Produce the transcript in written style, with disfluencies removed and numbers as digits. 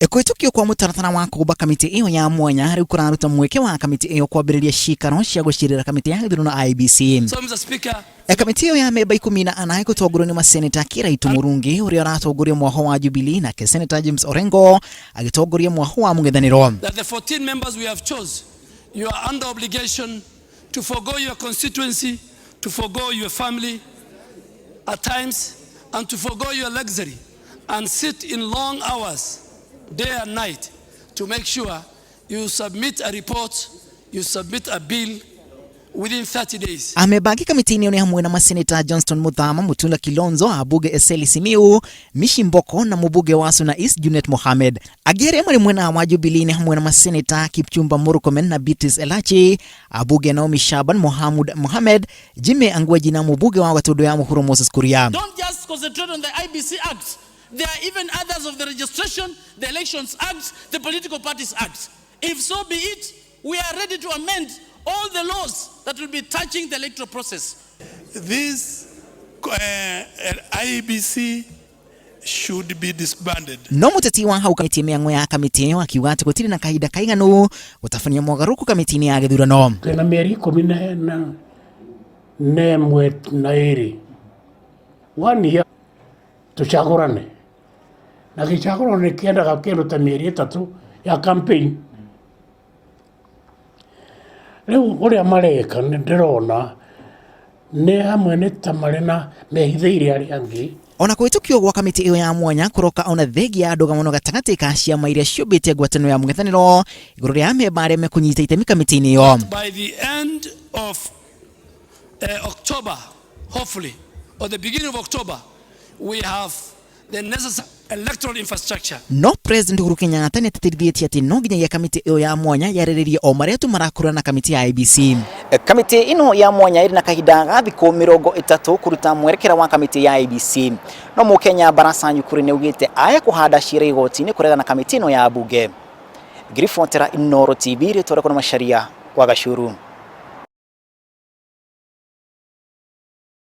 Kũhĩtũkio kwa mũtaratara wa kũũmba kamĩtĩ ĩyo ya mwanya rĩu kũraruta mweke wa kamĩtĩ ĩyo kwambĩrĩria ciikaro cia gũcirĩra kamĩtĩ ya gĩthurano IEBC. So, Mr. Speaker, Kamĩtĩ ĩyo ya memba 14 ĩgũtongorio nĩ maseneta Kiraitu Murungi ũrĩa ũratongoria mwaho wa Jubilee, nake Seneta James Orengo agĩtongoria mwaho wa mũng'ethanĩro. That the 14 members we have chose, you are under obligation to forgo your constituency, to forgo your family at times, and to forgo your luxury and sit in long hours, day and night, to make sure you submit a report, you submit a bill within 30 days. Amemba angĩ kamĩtĩ-inĩ ĩyo nĩ hamwe na maseneta Johnston Muthama, Mutula Kilonzo, ambunge Eseli Simiu, Mishi Mboko na mũmbunge wa Suna East Junet Mohamed. Angĩ arĩa marĩ mwena wa Jubilee nĩ hamwe na maseneta Kipchumba Murkomen na Beatrice Elachi, ambunge Naomi Shaban, Mohamud Mohamed, Jimmy Angweji na mũmbunge wa Gatundu ya Mũhuro Moses Kuria. Don't just concentrate on the IEBC Act. There are even others of the Registration, the Elections Act, the Political Parties Act. If so be it, we are ready to amend all the laws that will be touching the electoral process. This IEBC should be disbanded. No mũteti wa hau kamĩtĩ mĩang'o ya kamĩtĩ ĩyo akiuga atĩ gũtirĩ na kahinda kaiganu gũtabania mogarũrũku kamĩtĩ-inĩ ya gĩthurano. Twĩna mĩeri 11 na 2, one year tũcagũrane, na gĩcagũrano nĩ kĩendaga kĩndũ ta mĩeri 3 ya campaign. Rĩu ũrĩa mareka nĩ ndĩrona nĩ hamwe nĩ ta marĩ na mehithĩire arĩa angĩ. Ona kũhĩtũkio gwa kamĩtĩ ĩyo ya mwanya kũroka ona thengia ya ndũgamano gatagatĩ ka ciama iria ciũmbĩte ngwatanĩro ya mũng'ethanĩro igũrũ rĩa amemba arĩa mekũnyita itemi kamĩtĩ-inĩ ĩyo. By the end of October, hopefully, or the beginning of October, we have the necessary electoral infrastructure. No President Uhuru Kenyatta nĩ atĩtĩrithĩtie atĩ no nginyagia kamĩtĩ ĩyo ya mwanya yarĩrĩrie o marĩa tu marakũrana na kamĩtĩ ya IEBC. Kamĩtĩ ĩno ya mwanya ĩrĩ na kahinda ga thikũ 30 kũruta mwerekera wa kamĩtĩ ya IEBC. No Mũkenya Barasa Nyukuri nĩ augĩte aya kũhanda ciira igoti-inĩ kũregana na kamĩtĩ ĩno ya bunge. Ngiribotera Inooro TV, rĩtwa rĩakwa nĩ Macharia wa Gacuru.